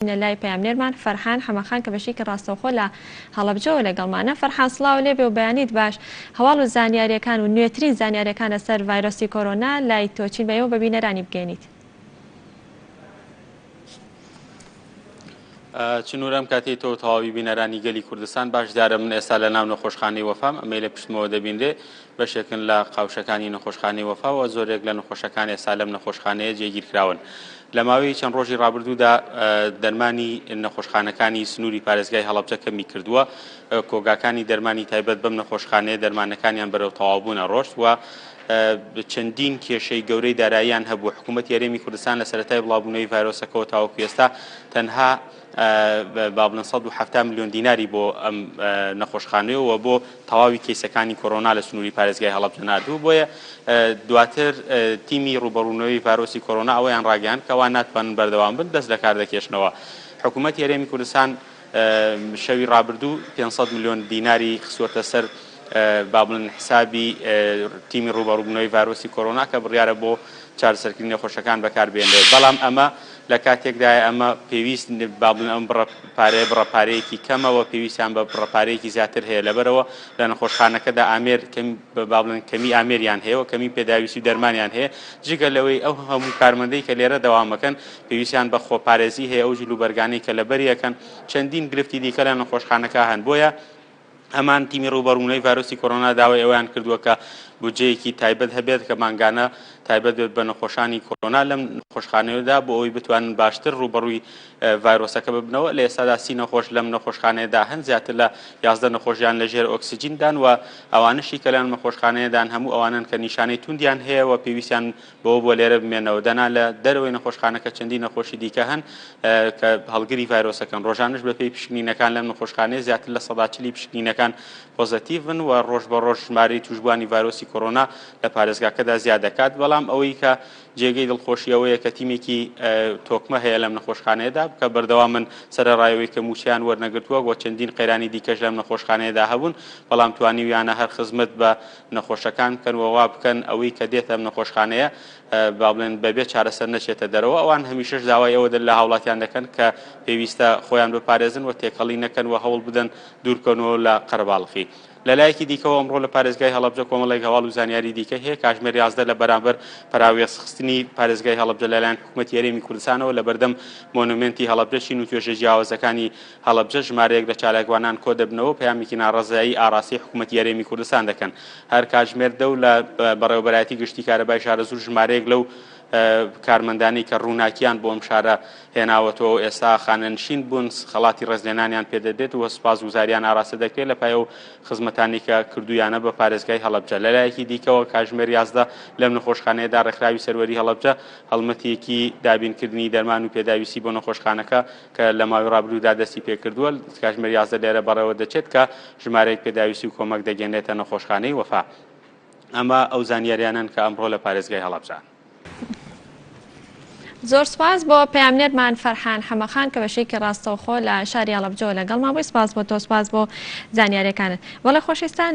دەچینە لای پەیامنێرمان فەرحان حەمەخان کە بەشێکی ڕاستەوخۆ لە هەڵەبجەوە لەگەڵمانە. فەرحان سڵاو لێبێ و بەیانیت باش. هەواڵ و زانیاریەکان و نوێترین زانیاریەکان لەسەر ڤایرۆسی کۆرۆنا لای تۆ چین بە ئێمە بە بینەرانی بگەێنیت. چنور ئەم کاتەی تۆ و تەواوی بینەرانی گەلی کوردستان باش دیارە من ئێستا لە ناو نەخۆشخانەی وەفام ئەمەی لە پشتمەوە دەبینرێ بەشێکن لە قاوشەکانی نەخۆشخانەی وەفا و زۆرێک لە نەخۆشەکان ئێستا لەم نەخۆشخانەیە جێگیر کراون. لە ماوەی چەند ڕۆژی ڕابردوودا دەرمانی نەخۆشخانەکانی سنووری پارێزگای هەڵەبجە کەمی کردووە، کۆگاکانی دەرمانی تایبەت بەم نەخۆشخانەیە دەرمانەکانیان بەرەو تەواوبوونە ڕۆشت و چەندین کێشەی گەورەی داراییان هەبوو. حکوومەتی هەرێمی کوردستان لە سەرەتای بڵاوبوونەوەی ڤایرۆسەکەوە تاوەکو ئێستا تەنها با بڵێن 170 ملیۆن دیناری بۆ ئەم نەخۆشخانەیە و بۆ تەواوی کەیسەکانی کۆرۆنا لە سنووری پارێزگای هەڵەبجە ناردوو بۆیە دواتر تیمی ڕووبەڕوونەوەی ڤایرۆسی کۆرۆنا ئەوەیان ڕاگەیاند کەوا ناتوانن بەردەوام بن دەست لەکار دەکێشنەوە حکوومەتی هەرێمی کوردستان شەوی ڕابردوو 500 ملیۆن دیناری خستووەتە سەر با بڵێن حسابی تیمی ڕووبەڕووبوونەوەی ڤایرۆسی کۆرۆنا کە بڕیارە بۆ چارەسەرکردنی نەخۆشەکان بەکاربهێنرێت بەڵام ئەمە لە کاتێکدایە ئەمە پێویست با بڵێن ئەم بڕە پارەیە بڕە پارەیەکی کەمە و پێویستیان بە بڕە پارەیەکی زیاتر هەیە لەبەرەوە لە نەخۆشخانەکەدا ئامێر کەم با بڵێن کەمی ئامێریان هەیە و کەمی پێداویستی و دەرمانیان هەیە جگە لەوەی ئەو هەموو کارمەندەی کە لێرە دەوامەکەن پێویستیان بە خۆپارێزی هەیە ئەو جلوبەرگانەی کە لەبەریەکەن چەندین گرفتی دیکە لە نەخۆشخانەکە هەن بۆیە هەمان تیمی ڕووبەڕوونەوەی ڤایرۆسی کۆرۆنا داوای ئەوەیان کردووە کە بودجەیەکی تایبەت هەبێت کە مانگانە تایبەت بێت بە نەخۆشانی کۆرۆنا لەم نەخۆشخانەیەدا بۆ ئەوەی بتوانن باشتر ڕووبەڕووی ڤایرۆسەکە ببنەوە. لە ئێستادا سی نەخۆش لەم نەخۆشخانەیەدا هەن، زیاتر لە 11 نەخۆشیان لە ژێر ئۆکسجیندان و ئەوانەشی کە لەم نەخۆشخانەیەدان هەموو ئەوانەن کە نیشانەی توندیان هەیە و پێویستیان بەوە بووە لێرە بمێنەوە، دەنا لە دەرەوەی نەخۆشخانەکە چەندین نەخۆشی دیکە هەن کە هەڵگری ڤایرۆسەکەن، ڕۆژانەش بەپێی پشکنینەکان لەم نەخۆشخانەیە زیاتر 40% پشکنینەکان پۆزەتیڤن و ڕۆژ بە ڕۆژ ژمارەی تووشبووانی ڤایرۆسی کۆرۆنا لە پارێزگاکەدا زیاد دەکات، بەڵام ئەوەی کە جێگەی دڵخۆشی ئەوەیە کە تیمێکی تۆکمە هەیە لەم نەخۆشخانەیەدا کە بەردەوامن سەرەڕای ئەوەی کە مووچەیان وەرنەگرتووە و چەندین قەیرانی دیکەش لەم نەخۆشخانەیەدا هەبوون، بەڵام توانیویانە هەر خزمەت بە نەخۆشەکان بکەن و وا بکەن ئەوەی کە دێتە ئەم نەخۆشخانەیە با بڵێن بەبێ چارەسەر نەچێتە دەرەوە، ئەوان هەمیشەش داوای ئەوە لە هاوڵاتیان دەکەن کە پێویستە خۆیان بپارێزن و تێکەڵی نەکەن و هەوڵ بدەن دوورکەونەوە لە قەرەباڵخی. لە لایەکی دیکەوە ئەمڕۆ لە پارێزگای هەڵەبجە کۆمەڵێک هەواڵ و زانیاری دیکە هەیە، کاژمێر 11 لە بەرامبەر پەراوێزخستنی پارێزگای هەڵەبجە لەلایەن حکومەتی هەرێمی کوردستانەوە لەبەردەم مۆنۆمێنتی هەڵەبجە چین و توێژە جیاوازەکانی هەڵەبجە ژمارەیەک لە چالاکوانان کۆدەبنەوە و پەیامێکی ناڕەزایی ئاڕاستەی حکومەتی هەرێمی کوردستان دەکەن. هەر کاتژمێر دە و لە بەڕێوەبەرایەتی گشتی کارەبای شارەزوور ژمارەیەک لەو کارمەندانەی کە ڕووناکیان بۆ ئەم شارە هێناوەتەوە و ئێستا خانەنشین بوون خەڵاتی ڕێزلێنانیان پێدەدرێت و سوپاسگوزاریان ئاراستە دەکرێت لە پای ئەو خزمەتانەی کە کردوویانە بە پارێزگای هەڵەبجە. لەلایەکی دیکەوە کاژمێر 11 لەم نەخۆشخانەیەدا ڕێکخراوی سەروەری هەڵەبجە هەڵمەتێکی دابینکردنی دەرمان و پێداویستی بۆ نەخۆشخانەکە کە لە ماوەی ڕابردوودا دەستی پێکردووە، کاتژمێر 11 لێرە بەڕێوە دەچێت کە ژمارەیەک پێداویستی و کۆمەک دەگەیەنرێتە نەخۆشخانەی وەفا. ئەمە ئەو زانیاریانەن کە ئەمڕۆ لە پارێزگای هەڵەبجەن. زۆر سوپاس بۆ پەیامنێرمان فەرحان حەمەخان کە بەشێکی ڕاستەوخۆ لە شاری هەڵەبجەوە لەگەڵمان بووی، سوپاس بۆ تۆ، سوپاس بۆ زانیاریەکانت. بەڵێ خۆشەویستان.